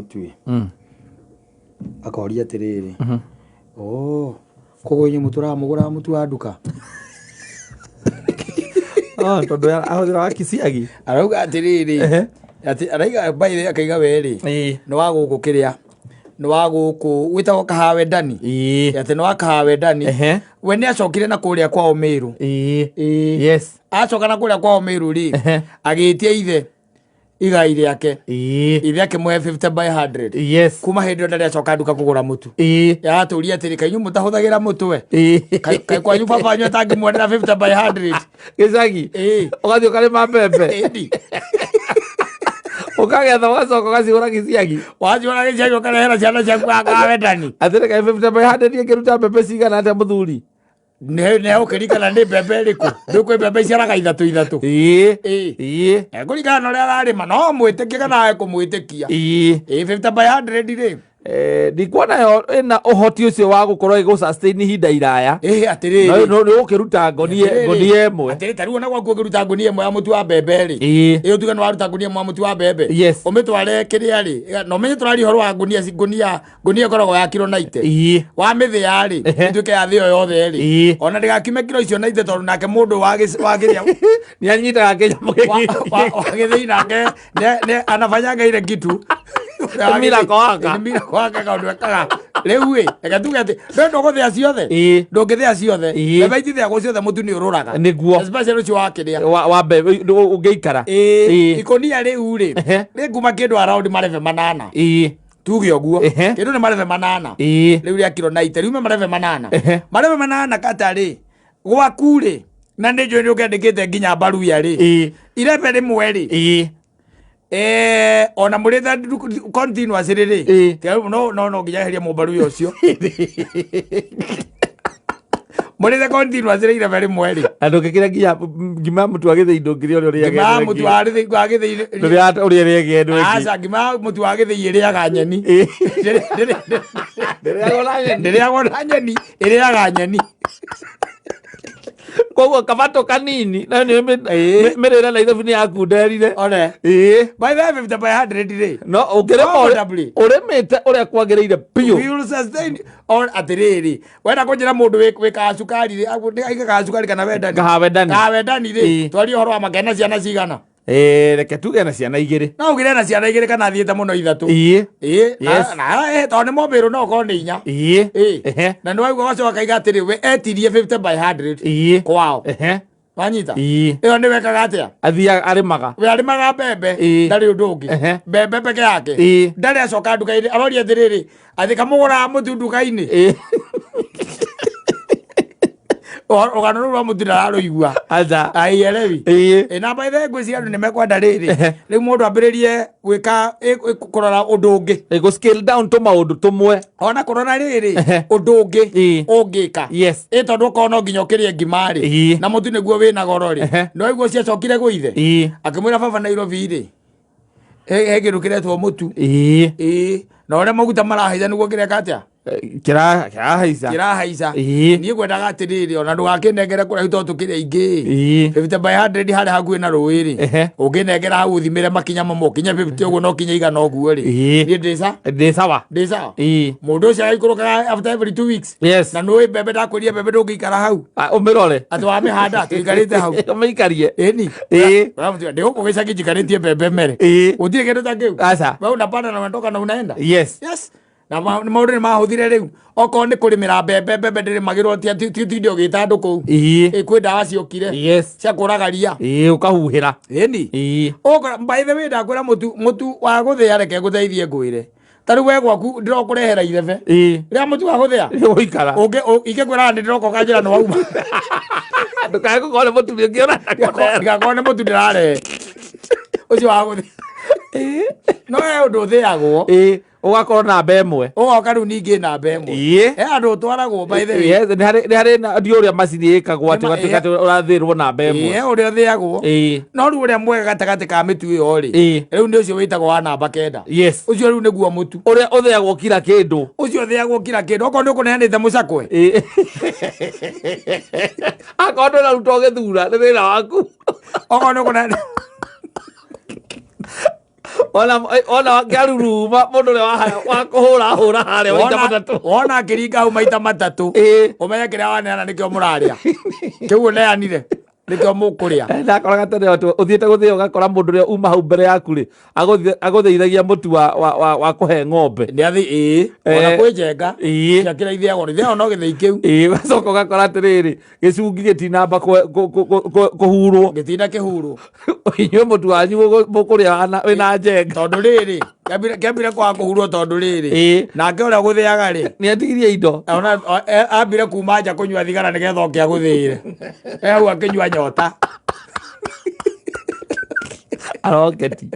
Mũtu ĩ, akoria atĩrĩrĩ, oh, koguo inyuĩ mũtũramũgũraga mũtu wa nduka? Oh, tondũ ahũthĩra wa kiciagi. Arauga atĩrĩrĩ, atĩ araiga mbaire akaiga werĩ nĩ wa gũkũ kĩrĩa nĩ wa gũkũ gwĩtagwo kahawe ndani. Atĩ nĩ wa kahawe ndani. We nĩ acokire na kũrĩa kwao Mĩrũ. Acoka na kũrĩa kwao Mĩrũ rĩ, agĩtia ithe igai rĩake. Ithe akĩmũhe 50 by 100. Kuma hĩndĩ ĩyo ndarĩ acoka nduka kũgũra mũtu. Yaratũria atĩrĩ, kaĩ inyuĩ mũtahũthagĩra mũtu we? Kaĩ kwanyu baba wanyu atangĩmuonera 50 by 100? Gĩcagi. Ũgathiĩ ũkarĩma mbembe. Ĩni. Ũkagetha ũgacoka ũgacigũra gĩciagi. Waciũra gĩciagi ũkarehera ciana ciaku akawendani. Atĩrĩ, kaĩ 50 by 100 ĩngĩruta mbembe cigana atĩa mũthuri? Nĩ ũkĩringana nĩ mbembe ĩrĩkũ? Nĩ kwĩ mbembe iciaraga ithatũ ithatũ. Ekũringana na ũrĩa ararĩma, no mwĩtĩkie kana age kũmwĩtĩkia. Ĩĩ, 50 by 100 rĩ. Ndikuona yo ĩna ũhoti ũcio wa gũkorwo ĩgũ sustain ihinda iraya. Ĩĩ, atĩrĩrĩ. No nĩ ũkĩruta ngonie ĩmwe. Atĩrĩ, ta rĩu ona gwaku ũngĩruta ngũnia ĩmwe ya mũtu wa mbembe rĩ. Ĩĩ, ũtuge nĩ waruta ngũnia ĩmwe ya mũtu wa mbembe. Ũmĩtware kĩrĩa rĩ, na ũmenye tũraria ũhoro wa ngũnia, ngũnia, ngũnia ĩkoragwo ya kiro 90. Wamĩthĩa rĩ, ĩtuĩke ya thĩo yothe rĩ. Ona ndĩgakiume kiro icio 90 tondũ nake mũndũ wa kĩrĩa Nĩ anyitaga kĩnyamũ gĩkĩ. Wa gĩthĩi nake nĩ anafanyanga ile kitu. Nĩ miracle waka. Nĩ miracle waka kaũndũ ekaga. Rĩu ĩ, reke tuge atĩ we ndũgũthĩa ciothe. Ndũngĩthĩa ciothe. Mbembe itithĩagwo ciothe, mũtu nĩ ũrũraga. Nĩguo. Especially ũcio wa kĩrĩa. Wa mbembe ũngĩikara. Ikũnia rĩu rĩ, rĩnguma kĩndũ around marebe 8. Tuge ũguo. Kĩndũ nĩ marebe 8. Rĩu rĩa kiro 90, riume marebe 8. Marebe 8 kata rĩ, gwaku rĩ, na nĩ njũĩ nĩ ũkĩandĩkĩte nginya mbaruya rĩ. Irebe rĩmwe rĩ. Ona mũrĩte continuous rĩ rĩ. Tiga rĩu no no no nginya eherie mũmbaruya ũcio. Mũrĩte continuous rĩ irebe rĩmwe rĩ. Na ndũngĩkĩra nginya ngima ya mũtu wa gĩthĩi ndũngĩrĩa ũrĩa ũrĩaga Ngima ya ĩno mũtu ĩngĩ. wa gĩthĩi. Ndũrĩa ũrĩa ũrĩaga ĩno ĩngĩ. Aca, ngima ya mũtu wa gĩthĩi ĩrĩaga nyeni. Ndĩrĩagwo na nyeni. Ndĩrĩagwo na nyeni, ĩrĩaga nyeni. Koguo kabatũ kanini na nĩ mĩrĩre Nairobi nĩ yakunderire. One. By the way, 50 by 100 rĩ. No ũngĩrĩma Comfortably. ũrĩmĩte ũrĩa kwagĩrĩire biũ. We will sustain on atĩrĩrĩ. Wenda kũnjĩra mũndũ wĩkaga cukari rĩ, aigaga cukari kana wendani? Kahawendani. Kahawendani rĩ, twarie ũhoro wa makena ciana cigana? Reke tuge na ciana igĩrĩ. No ugire na ciana igĩrĩ kana thiĩte mũno ithatũ. Na tondũ nĩ mobĩrũ no ũkorwo nĩ inya. Na nĩ waigua ũcio akaiga atĩrĩ, we etirie 50 by 100 kwao. Wanyita? Ĩyo nĩ wekaga atĩa? Athiaga arĩmaga. We arĩmaga mbembe, ndarĩ ũndũ ũngĩ. Mbembe peke yake. Ndarĩ acoka nduka-inĩ, aroria atĩrĩrĩ, atĩ kamũgũraga mũtu nduka-inĩ. Rũgano rũu rwa mũtu ndararũigua. Aca. Aielewi. Na by the way, ngwĩciria andũ nĩ mekwenda rĩrĩ. Rĩu mũndũ ambĩrĩrie gwĩka kũrora ũndũ ũngĩ. Gũ scale down tũmaũndũ tũmwe. Ona kũrora rĩrĩ, ũndũ ũngĩ ũngĩka. Ĩ tondũ okorwo no nginya ũkĩrĩe ngima rĩ, na mũtu nĩguo wĩna goro rĩ, no waigua ciacokire gwĩ ithe. Akĩmwĩra baba Nairobi rĩ, he kĩndũ kĩretwo mũtu. Na ũrĩa maguta marahaica nĩguo kĩreka atĩa? Kĩrahaica. Kĩrahaica. Niĩ ngwendaga atĩrĩrĩ, ona ndũgakĩnengere kũraihu tondũ tũkĩrĩ aingĩ. 50 by 100 harĩa hakuhĩ na rũĩ rĩ. Ũngĩnengera hau ũthimĩre makinya mamwe, ũkinye 50 ũguo na ũkinye igana ũguo rĩ. Niĩ ndĩ sa? Ndĩ sawa. Ndĩ sawa. Mũndũ ũcio agĩikũrũkaga after every 2 weeks. Na nĩũĩ mbembe, ndakwĩrire mbembe ndũngĩikara hau. Ũmĩrore. Atĩ wamĩhanda tũikarĩte hau. Ũmĩikarie. Ĩni. Ũramũtiga, ndĩ gũkũ gĩcagi njikarĩtie mbembe mere. Gũtirĩ kĩndũ ta kĩu. Aca. Wewe unapanda na unatoka na unaenda. Yes. Yes. Na maũndũ nĩ mahũthire rĩu. Okorwo nĩ kũrĩmĩra mbembe, mbembe ndĩrĩmagĩrwo ti tinde ũgĩta andũ kũu. Kwĩ ndawa ciokire. Cia kũraga ria. Ũkahuhĩra. Ĩni. Ũkora, by the way, ndakwĩra mũtu wa gũthĩa, reke ngũteithie ngwĩre. Ta rĩu we gwaku ndĩrokũrehera irebe. Rĩa mũtu wa gũthĩa. Nĩgũikara. Ingĩkwĩra nĩ ndĩroka ũkanjĩra nĩ wauma. Ndũkae gũkorwo nĩ mũtu ũngĩ ũrenda kũrehe. Ndigakorwo nĩ mũtu ndĩrarehe. Ũcio wa gũthĩa. No he ũndũ ũthĩagwo. Ũgakorwo namba ĩmwe. Ũgoka rĩu ningĩ namba ĩmwe. He handũ ũtwaragwo by the way. Yes, nĩ harĩ na ndiũ ũrĩa macini ĩkagwo atĩ ũgatuĩka atĩ ũrathĩrwo namba ĩmwe. Ũrĩa ũthĩagwo. No rĩu ũrĩa mwega gatagatĩ ka mĩtu ĩyo rĩ, rĩu nĩ ũcio wĩtagwo wa namba 9. Ũcio rĩu nĩguo mũtu. Ũrĩa ũthĩagwo kila kĩndũ. Ũcio ũthĩagwo kila kĩndũ. Okorwo nĩ ũkũneanĩte mũcakwe. Akorwo ndũraruta ũgĩthura nĩ thĩna waku. Okorwo nĩ ũkũneanĩte. Ona ngĩaruruma mũndũ ũrĩa wa kũhũra hũra harĩa maita matatũ. Wona akĩringa hau maita matatũ, ũmenye kĩrĩa waneana nĩkĩo mũrarĩa, kĩu ũneanire nĩkĩo mũkũrĩa. Ndakoraga tene atĩ ũthiĩte gũthĩa ũgakora mũndũ ũrĩa uma hau mbere yaku rĩ, agũthĩithagia mũtu wa kũhe ng'ombe. Nĩ athi ĩĩ, ona kwĩ njenga cia kĩrĩa ithĩagwo, ithĩagwo no gĩthĩi kĩu. Ĩĩ, ũgacoka ũgakora atĩrĩrĩ, gĩcungi gĩtinamba kũhurwo. Gĩtinda kĩhurwo. Inyuĩ mũtu wanyu mũkũrĩa wĩna njenga. Tondũ rĩrĩ kĩambire kwaga kũhurwo tondũ rĩrĩ, nake ũrĩa gũthĩaga rĩ, nĩ atigirie indo. Ona ambire kuma nja kũnyua thigara nĩgetha oke agũthĩĩre. E hau akĩnyua nyota. Aroketi.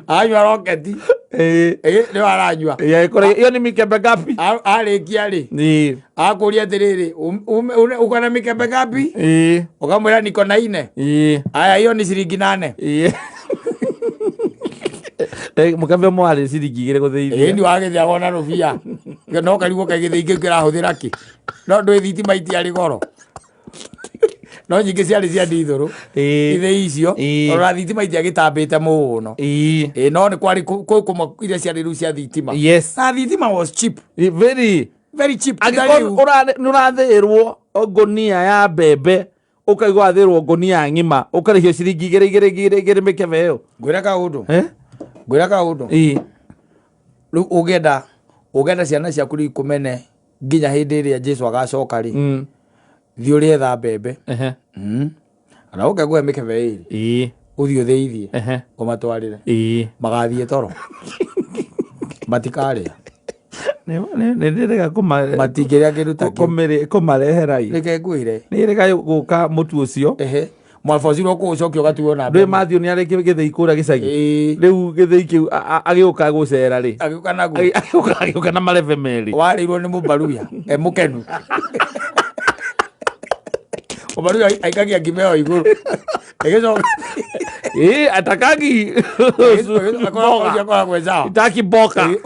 Anyua roketi. Ĩĩ, nĩyo aranyua. Ĩyo nĩ mikembe ngapi? Arĩkia rĩ, akũria atĩrĩrĩ, uko na mikembe ngapi? Ũkamwĩra niko na ine. Aya, hiyo ni ciringi 8. Mũkembe ũmwe warĩ ciringi 2 gũthĩithia. Ĩĩ, nĩ wagĩthĩagwo na rũbia. No karigwo kaĩ gĩthĩi kĩu kĩrahũthĩra kĩ. No ndũĩ thitima itiarĩ goro. No nyingĩ ciarĩ cia ndithũrũ. Ithĩi icio, ona thitima itiagĩtambĩte mũno. Ĩĩ, no nĩ kwarĩ kwĩ kũmwe iria ciarĩ rĩu cia thitima. Na thitima was cheap. Very. Very cheap. Angĩkorwo nĩ ũrathĩĩrwo ngũnia ya mbembe, ũkaigua wathĩĩrwo ngũnia ng'ima, ũkarĩhio ciringi igĩrĩ igĩrĩ igĩrĩ igĩrĩ mĩkebe ĩyo. Ngwĩra kaũndũ. Ngwĩra kaũndũ. Rĩu ũngĩenda ciana ciaku rĩu ikũmene nginya hĩndĩ ĩrĩa Jesu agacoka rĩ, thiĩ ũrĩe tha mbembe. Kana ũke ngũhe mĩkebe ĩrĩ. Ũthiĩ ũthĩithie. Ũmatwarĩre. Magathiĩ toro. Matikarĩa. Nĩ ndĩrega Matingĩrĩa kĩndũ ta kĩu. kũmarehera ĩ. Reke ngwĩre. Nĩ ĩrega gũka mũtu ũcio. Mwaba ũcio ũkũũcokia ũgatuo na Ndũĩ mbembe. Matthew nĩ arĩ gĩthĩi kũrĩa gĩcagi. Rĩu gĩthĩi kĩu agĩũka gũcera rĩ. Agĩũka naguo. Agĩũka na marebe merĩ. Warĩirwo nĩ mũbaruya e mũkenu. Mũbaruya aikagia ngima ĩyo igũrũ. Ĩgĩcoka. Ĩĩ, atakagi. Akoragwo akoragwo e sawa. Itaki mboka. Ĩĩ,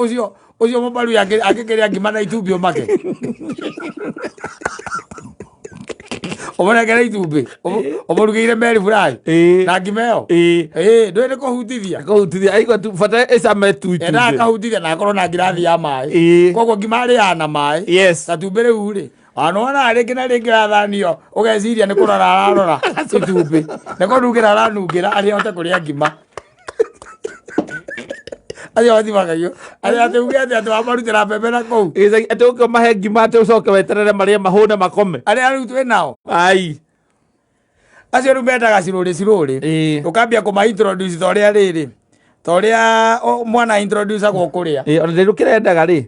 ũcio mũbaruya angĩkĩrĩa ngima na itumbĩ ũmake. Ũmũnengere itumbĩ, ũmũrugĩire Mary fry. Na ngima ĩyo. Ĩĩ, ndũĩ nĩ kũhutithia. Kũhutithia, aigua tu, bata ĩcame tu itumbĩ. Endaga akahutithia na akorwo na ngirathi ya maĩ. Koguo ngima arĩaga na maĩ. Gatumbĩ rĩu rĩ, ona wonaga rĩngĩ na rĩngĩ rathanio, ũgeciria nĩ kũrora ararora itumbĩ. Nĩ kũnungĩra aranungĩra arĩ ahote kũrĩa ngima. Acio matimagagio. Arĩa atĩ uge atĩ atĩ wamarutĩra mbembe na kũu. Gĩcagi, atĩ ũke ũmahe ngima atĩ ũcoke weterere marĩe mahũne makome. Arĩa rĩu twĩ nao. Ai. Acio rĩu mendaga cirũrĩ cirũrĩ. Ũkambia kũma introduce ta ũrĩa rĩrĩ. Ta ũrĩa mwana introduce agwo kũrĩa. Ona rĩu kĩrendaga rĩ,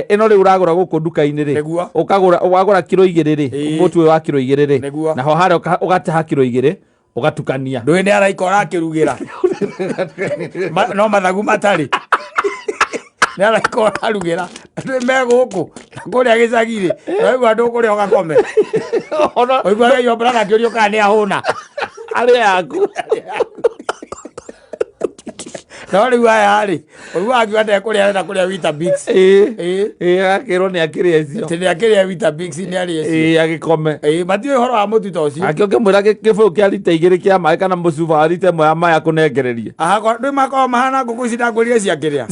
ĩno rĩu ũragũra gũkũ nduka-inĩ rĩ. Nĩguo. Ũkagũra, wagũra kiro igĩrĩ rĩ, mũtu ũyũ wa kiro igĩrĩ rĩ. Nĩguo. Naho harĩa ũgataha kiro igĩrĩ, ũgatukania. Ndũĩ nĩ araika ũrakĩrugĩra. No mathagu matarĩ. Nĩ araika ũrarugĩra. Ndũĩ me gũkũ, na kũrĩa gĩcagi rĩ, waigua ndũkũrĩa ũgakome. Waigua waigua brother akĩũrio kana nĩ ahũna. Arĩa yaku. No rĩu aya rĩ, ũiguaga akiuga ndekũrĩa arenda kũrĩa Weetabix. Ĩĩ, agakĩrwo nĩ akĩrĩa icio. Atĩ nĩ akĩrĩa Weetabix, nĩ arĩe icio. Ĩĩ, agĩkome. Ĩĩ, matiũĩ ũhoro wa mũtu ta ũcio. Akĩ ũkĩmwĩra kĩbũyũ kĩa rita igĩrĩ kĩa maĩ kana mũcuba wa rita ĩmwe ya maĩ akũnengererie. Aha, ndũĩ makoragwo mahana ngũkũ ici ndakwĩrire cia kĩrĩa?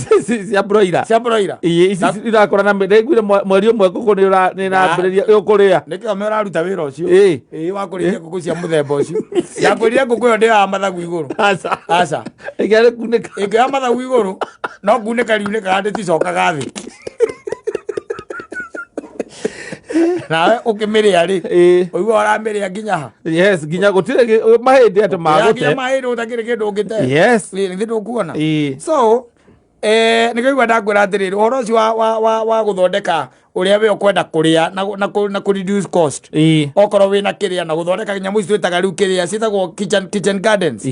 Cia broiler. Cia broiler. Ĩĩ, ici irakũra na ndaiguire mweri ũmwe ngũkũ nĩ ĩrambĩrĩria ũkũrĩa. Nĩkĩo me ũraruta wĩra ũcio. Ĩĩ. Ĩĩ, wa kũrĩithia ngũkũ cia mũthemba ũcio. Ndakwĩrire ngũkũ ĩyo ndĩoyaga mathagu igũrũ. Aca. Aca. Ĩngĩarĩ kunĩka. Ĩngĩoya mathagu igũrũ, no kunĩka riunĩkaga ndĩticokaga thĩ. Nawe ũkĩmĩrĩa rĩ, ũigua ũramĩrĩa nginya ha? Yes, nginya gũtirĩ mahĩndĩ atĩ magũte. Nginya mahĩndĩ ũtakĩrĩ kĩndũ ũngĩte. Yes. Ĩ, nĩ ndũkuona. Ĩĩ. So, nĩkĩo igua ndakwĩra atĩrĩrĩ, ũhoro ũcio wa gũthondeka ũrĩa we ũkwenda kũrĩa na kũ reduce cost. Okorwo wĩna kĩrĩa na gũthondeka nyamũ ici twĩtaga rĩu kĩrĩa ciĩtagwo kitchen gardens.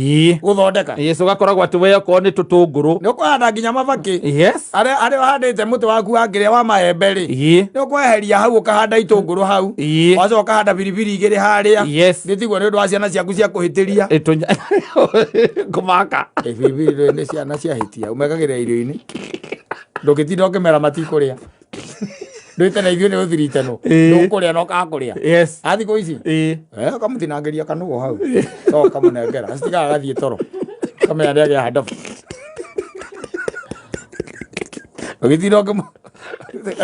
Gũthondeka. Yes, ũgakoragwo atĩ we okorwo nĩ tũtũngũrũ. Nĩ ũkũhanda nginya mabakĩ. Yes. Arĩa ũhandĩte mũtĩ waku wa kĩrĩa wa maembe rĩ. Nĩ ũkweheria hau ũkahanda itũngũrũ hau. Wacoka ũkahanda biribiri igĩrĩ harĩa. Yes. Nĩ tiguo nĩ ũndũ wa ciana ciaku cia kũhĩtĩria. Kũmaka. Biribiri ndũĩ nĩ ciana ciahĩtia. Ũmekagĩra irio-inĩ. Ndũngĩtinda ũkĩmera matikũrĩa. Ndũĩte na ithuĩ nĩ ũthiritano. Ndũkũrĩa na ũkakũrĩa. Yes. A thikũ ici? Ũkamũtinangĩria kanũgũ hau. No ũkamũnengera. Acitigaga agathiĩ toro. Kamenya nĩ agĩa handabu. Ũgĩtinda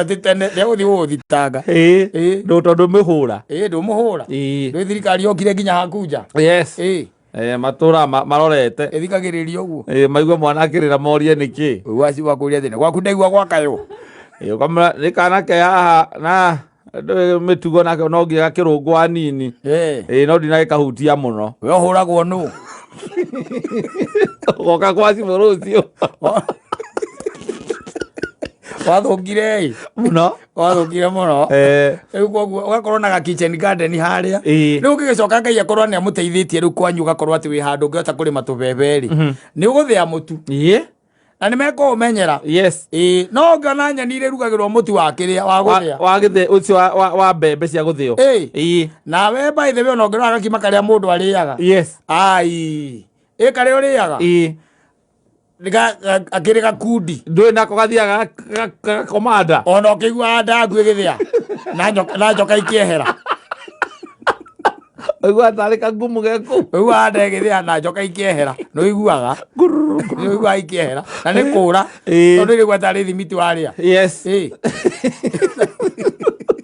atĩ tene nĩegũthiĩ gũgũthitanga. Ĩĩ. Ĩĩ. Ndũ tondũ mĩhũra. Ĩĩ, ndũmũhũra. Ĩĩ. Ndũĩ thirikari yokire nginya haku nja. Yes. Ĩĩ. Eh, matũra marorete. Ĩthikagĩrĩria ũguo. Ĩĩ, maigue mwana akĩrĩra morie nĩkĩ. Waci wakũria thĩna gwaku ndaigua gwakaywo. Ĩĩ, ũkamwĩra nĩ kana ke haha na ndũĩ mĩtugo nake no nginya gakĩrũngwo hanini. Ĩĩ. Ĩĩ, no ndinagĩkahutia mũno. We ũhũragwo nũ? Ũgoka kwa cibũ rũciũ. Wathũkire ĩ. Mũno. Wathũkire mũno. Eh. Rĩu koguo ũgakorwo na ga kitchen garden harĩa. Ĩĩ. Rĩu ũngĩgĩcoka Ngai akorwo nĩ amũteithĩtie rĩu kwanyu ũgakorwo atĩ wĩ handũ ũngĩhota kũrĩma tũbebe rĩ. Nĩ ũgũthĩa mũtu. Ĩĩ. Na nĩ mekũũmenyera. Yes. Ĩĩ, no ũngĩona nyeni iria irugagĩrwo mũtu wa kĩrĩa wa gũthĩa. Wa gĩthĩ ũcio wa mbembe cia gũthĩo. Ĩĩ. Ĩĩ. Nawe by the way ona ũngĩrora gakima karĩa mũndũ arĩaga. Yes. Ai. Ĩ karĩa ũrĩaga. Ĩĩ. Akĩrĩ gakundi. Ndũĩ nako gathiaga gakomanda. Ona ũkĩiguaga ndagu ĩgĩthĩa na njoka ikĩehera. Ũiguaga tarĩ kagumu ge kũu. Ũiguaga nda ĩgĩthĩa na njoka ikĩehera. Nĩ ũiguaga. Nĩ ũiguaga ikĩehera. Na nĩ kũra. Ĩĩ. Tondũ ĩrĩgua tarĩ thimiti warĩa. Yes. Ĩĩ.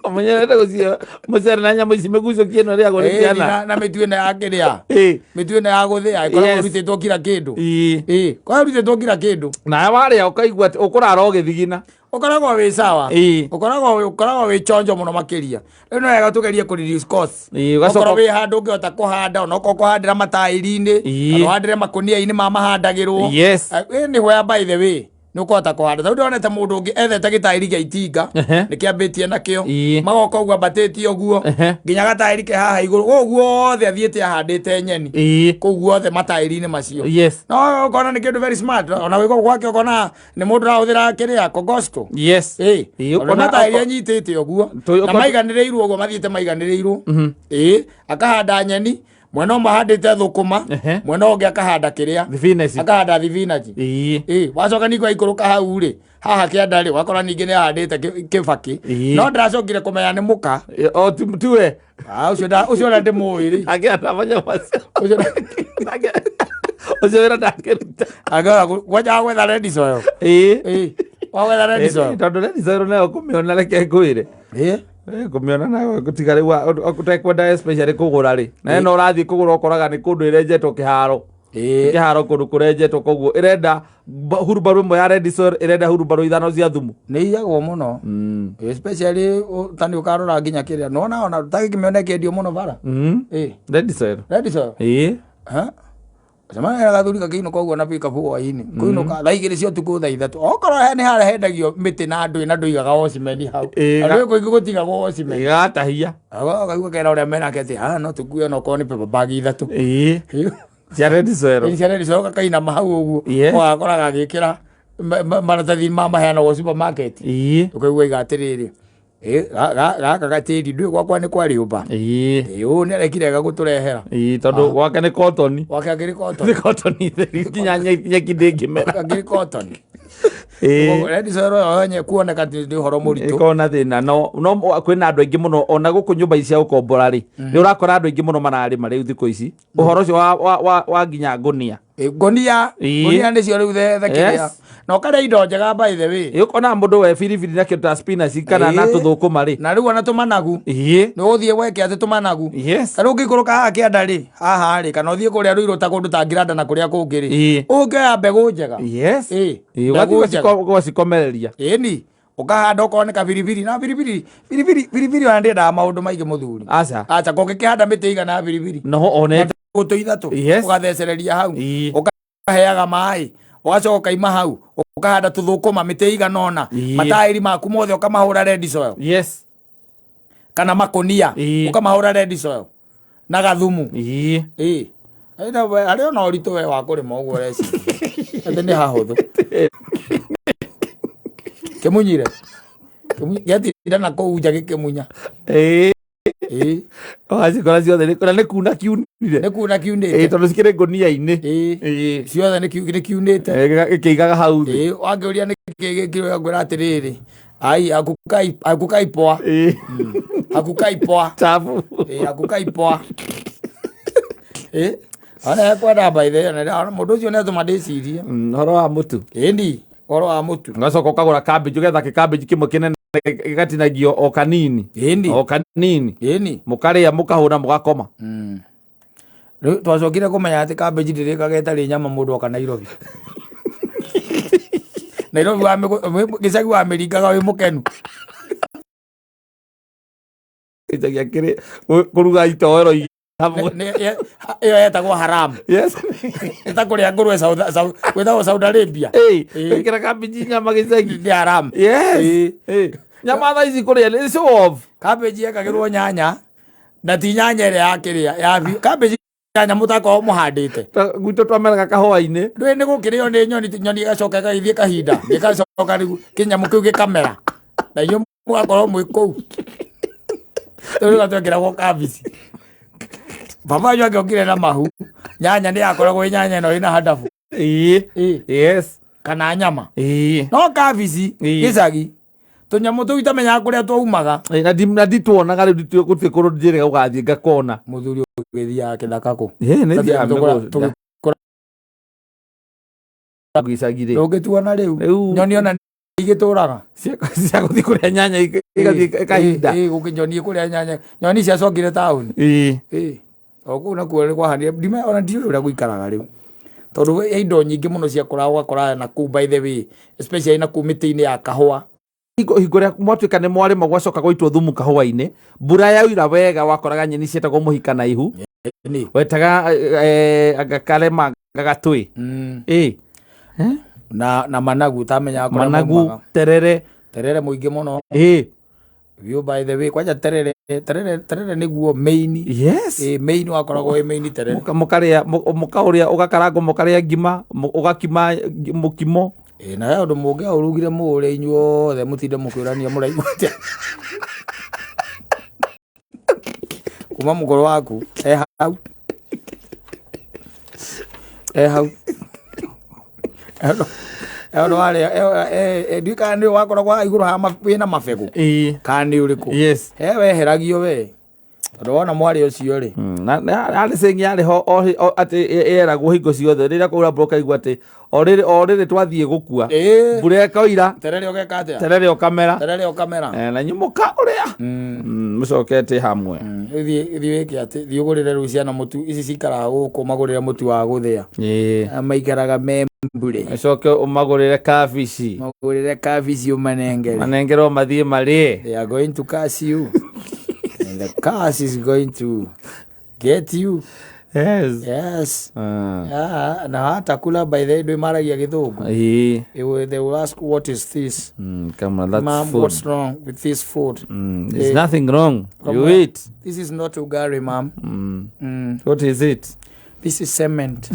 Ũmenyerete gũcio mũcere na nyamũ ici mĩgucũkie ĩno ĩrĩagwo nĩ Ĩĩ, ciana. na mĩtu ĩno ya kĩrĩa. Ĩĩ. Mĩtu ĩno ya gũthĩa ĩkoragwo Yes. ĩrutĩtwo kira kĩndũ. Ĩĩ. Ĩĩ, koragwo ĩrutĩtwo kira kĩndũ. Nawe warĩa ũkaigua atĩ ũkũrara ũgĩthigina. Ũkoragwo wĩ sawa. Ĩĩ. Ũkoragwo wĩ chonjo mũno makĩria. Rĩu no wega tũgerie kũ reduce cost. Ĩĩ, ũgacoka- Okorwo wĩ handũ ũngĩhota kũhanda ona okorwo kũhandĩra mataĩri-inĩ Ĩĩ. kana ũhandĩre makũnia-inĩ ma mahandagĩrwo. Yes. Anywhere by the way nĩ ũkũhota kũhanda. Tondũ ndĩronete mũndũ ũngĩ ethete gĩtaĩri gĩa itinga nĩkĩambĩtie nakĩo Ĩĩ. magoka ũguo ambatĩtie ũguo nginya gataĩri ke haha igũrũ kũu guothe athiĩte ahandĩte nyeni Ĩĩ. kũu guothe mataĩri-inĩ macio. Yes. No ũkona nĩ kĩndũ very smart ona wĩko gwake ũkona nĩ mũndũ ũrahũthĩra kĩrĩa kogosto. Yes. Ĩĩ. Ĩĩ, Tondũ mataĩri anyitĩte ũguo na maiganĩrĩirwo ũguo mathiĩte maiganĩrĩirwo. Ĩĩ, akahanda nyeni mwena ũmwe ahandĩte thũkũma mwena ũngĩ akahanda kĩrĩa Thibinaci. akahanda thibinaci. Ĩĩ. Ĩĩ, wacoka ningĩ waikũrũka hau rĩ haha kĩanda rĩ wakora ningĩ nĩ ahandĩte kĩbakĩ Ĩĩ. no ndĩracokire kũmenya nĩ mũka. Ĩ, o tiwe. Ah, ũcio ũrĩa ndĩmũĩ rĩ. Angĩhanda manya macio. Ũcio Ũcio wĩra ndangĩruta. Angĩhota kwanja gwetha red soil. Ĩĩ. Ĩĩ, wa gwetha red soil. Tondũ red soil nayo kũmĩona reke ngwĩre. Ĩĩ. Eh, kũmĩona nayo tiga rĩu ũtekwenda especially kũgũra rĩ na ĩno ũrathiĩ kũgũra ũkoraga nĩ kũndũ ĩrenjetwo kĩharo. Ĩĩ. Kĩharo kũndũ kũrenjetwo koguo ĩrenda hurumbarũ ĩmwe ya red soil ĩrenda hurumbarũ ithano cia thumu. Nĩ iyagwo mũno. Especially ta nĩ ũkarora nginya kĩrĩa nona ona ũtagĩkĩmĩona ĩkĩendio mũno bara. Ĩĩ. Red soil. Red soil. Ĩĩ. Ha? Cemania na gathuri gakĩinũka ũguo na pikabu hwainĩ kũinũka thaa 2 cia ũtukũ thaa 3 okorwo nĩ harĩa hendagio mĩtĩ na ndũĩ na ndũigaga watchman hau Ĩĩ, andũ kũingĩ gũtigagwo watchman Ĩgatahia. Akaigua kera ũrĩa menake atĩ haha no tũkue ona okorwo nĩ paper bag 3. Ĩĩ. Cia red soil. Ĩĩ, cia red soil gakainama hau ũguo Yes. ũgakora gagĩkĩra maratathi ma maheanagwo supermarket. Ĩĩ. Ũkaigua iga atĩrĩrĩ ĩ, gaka gatĩri ndũĩ gwakwa nĩ kwa rĩũmba. Ĩĩ. Ĩ, ũyũ nĩ arekire wega gũtũrehera. Ĩĩ, tondũ gwake nĩ cotton. Gwake akĩrĩ cotton. Nĩ cotton theri nginya nyeki ndĩngĩmera. Akĩrĩ cotton. Ĩĩ. Koguo red soil ĩyo yenyewe kuoneka ti ũhoro mũritũ. Ĩkoragwo na thĩna no kwĩna andũ aingĩ mũno ona gũkũ nyũmba ici cia gũkombora rĩ nĩ ũrakora andũ aingĩ mũno mararĩma rĩu thikũ ici ũhoro ũcio wa nginya ngũnia. Ĩ, ngũnia. Ĩĩ. Ngũnia nĩcio rĩu the kĩrĩa. Yes. Na ũkarĩa indo njega by the way. Ĩ, ũkona mũndũ we biribiri na kĩndũ ta spinach kana na Ĩĩ. tũthũkũma rĩ. Na rĩu ona tũmanagu. Ĩĩ. Nĩ ũgũthiĩ weke atĩ tũmanagu. Yes. Ta rĩu ũngĩikũrũka haha kĩanda rĩ, haha rĩ, kana ũthiĩ kũrĩa Ruiru ta kũndũ ta Ngiranda na kũrĩa kũngĩ rĩ. Ĩĩ. Ũngĩoya mbegũ njega. Yes. Ĩĩ. Ĩĩ, Mbegũ ũgathiĩ njega. ũgacikomereria. Ĩni. Ũkahanda okorwo nĩ kabiribiri na biribiri biribiri biribiri ona ndĩendaga maũndũ maingĩ mũthuri. Aca. Aca kũngĩkĩhanda mĩtĩ igana ya biribiri. No one. Gũtũ 3. Yes. Ũgathecereria hau. Ĩĩ. Ũkaheaga maĩ. Ũgacoka ũkaima hau. Ũkahanda tũthũkũma mĩtĩ igana ũna. Ĩĩ. Mataĩri maku mothe ũkamahũra red soil. Yes. Kana makũnia. Ĩĩ. Ũkamahũra red soil. Na gathumu. Ĩĩ. Ĩĩ. Harĩ ona ũritũ we wa kũrĩma ũguo ũreciria. Atĩ nĩ hahũthũ. Kĩmunyire. Gĩatinda na kũu nja gĩkĩmunya. Ĩĩ. Ĩĩ. Wacikora ciothe na nĩ kuna kiunire. Nĩ kuna kiunĩte. Ĩĩ, tondũ cikĩrĩ ngũnia-inĩ. Ĩĩ. Ĩĩ. Ciothe nĩ kiunĩte. Gĩkĩigaga hau thĩ. Ĩĩ, wangĩũria nĩ kĩĩ gĩkĩrwo ngwĩra atĩrĩrĩ. Ai, hakukai poa. Ĩĩ. Hakukai poa. Chafu. Ĩĩ, hakukai poa. Ĩĩ. Ona ekwenda by the way, ona mũndũ ũcio nĩ atũma ndĩcirie. Ũhoro wa mũtu. Ĩni. Ũhoro wa mũtu. Ũgacoka ũkagũra cabbage, ũgetha gĩcabbage kĩmwe kĩnene gĩgatinagio o kanini. Ĩni. O kanini. Ĩni. Mũkarĩa, mũkahũna, mũgakoma. Rĩu twacokire kũmenya atĩ cabbage ndĩrĩkaga ĩtarĩ nyama mũndũ oka Nairobi. Nairobi wa gĩcagi wamĩringaga wĩ mũkenu. Gĩcagi akĩrĩ kũruga itoero hamwe. Ĩyo yetagwo haram. Yes. Ĩta kũrĩa ngũrwe gwĩtagwo Saudi Arabia. Ĩĩ, gwĩkĩra cabbage nyama gĩcagi. Nĩ haram. Yes. Ĩĩ. Nyama thaa ici kũrĩa nĩ show off. Cabbage yekagĩrwo nyanya na ti nyanya ĩrĩa ya kĩrĩa ya cabbage nyanya mũtakorwo mũhandĩte. Gwitũ twameraga kahũa-inĩ. Ndũĩ nĩ gũkĩrĩo nĩ nyoni, nyoni ĩgacoka ĩgagĩthiĩ kahinda gĩgacoka rĩu kĩnyamũ kĩu gĩkamera na inyuĩ mũgakorwo mwĩ kũu. Rĩu gatwekĩragwo kabici. Baba wanyu angĩokire na mahu, nyanya nĩ yakoragwo ĩ nyanya ĩno ĩna handabu. Ĩĩ. Ĩĩ. Yes. Kana nyama. Ĩĩ. No kabici Ĩĩ. gĩcagi tũnyamũ tũu itamenyaga kũrĩa twaumaga. Ĩĩ, na ndituonaga rĩu gũtirĩ kũndũ njĩrĩga gũgathiĩ ngakona. Mũthuri ũgĩthiaga kĩthaka kũ? Ĩĩ, nĩ thiaga Tũgĩkũra- mĩgũnda. tũgĩkũra Gĩcagi rĩ. Ndũngĩtuona rĩu. Rĩu. Nyoni ona igĩtũraga. Cia gũthiĩ kũrĩa nyanya igathiĩ kahinda. Ĩĩ, gũkĩ nyoni kũrĩa nyanya. Nyoni ciacokire taũni. Ĩĩ. Ĩĩ. O kũu nakuo nĩ kwahanire, ona ndiũĩ ũrĩa gũikaraga rĩu. Tondũ he indo nyingĩ mũno ciakũraga ũgakora na kũu by the way, especially na kũu mĩtĩ-inĩ ya kahũa. Hingo ĩrĩa mwatuĩka nĩ mwarĩma gwacoka gwaitwo thumu kahũa-inĩ, mbura yaura wega wakoraga nyeni cietagwo mũhika na ihu. Nĩ. Wetaga anga karema gagatwĩ. Ĩĩ. Na managu utamenyaga kũrĩa Managu, maumaga. terere. Terere mũingĩ mũno. Ĩĩ. You by the way, kwanja terere, terere, terere nĩguo main. Yes. Ĩĩ, main wakoragwo wĩ main terere. Mũkarĩa, mũkaũrĩa, ũgakarangwo mũkarĩa ngima, ũgakima mũkimo. Ĩĩ, na he ũndũ mũngĩaũrugire mũũrĩe inyuothe mũtinde mũkĩũrania mũraigua atĩa. Kuma mũkũrũ waku, e hau. E hau. Ũndũ warĩa, ndiũĩ kana nĩ wakoragwo haha igũrũ haha wĩna mabegũ. Ĩĩ. Kana nĩ ũrĩkũ? Yes. He weheragio we. Tondũ wona mwarĩ ũcio rĩ. Na yarĩ saying yarĩ ho, o o atĩ ĩragwo hingo ciothe. Rĩrĩa kwaura mbura ũkaigua atĩ, o rĩrĩ, o rĩrĩ twathiĩ gũkua. Ĩĩ. Mbura ĩkoira. Terere ũgeka atĩa? Terere ũkamera. Terere ũkamera. Na inyuĩ mũkaũrĩa. Mũcokete hamwe. Thiĩ, thiĩ wĩke atĩ, thiĩ ũgũrĩre rĩu ciana mũtu, ici cikaraga gũkũ magũrĩre mũtu wa gũthĩa. Ĩĩ. Maikaraga me mbure. Ũcoke ũmagũrĩre kabici. Magũrĩre kabici ũmanengere. Manengerwo mathiĩ marĩe. They are going to curse you. And the curse is going to get you. Yes. Yes. Yeah, na hata kula by the way ndwĩ maragia gĩthũngũ. Ĩĩ. They will ask what is this? Come on, that's Mom, food. What's wrong with this food? There's nothing wrong. Come You on. eat. This is not ugali, mom. What is it? This is cement.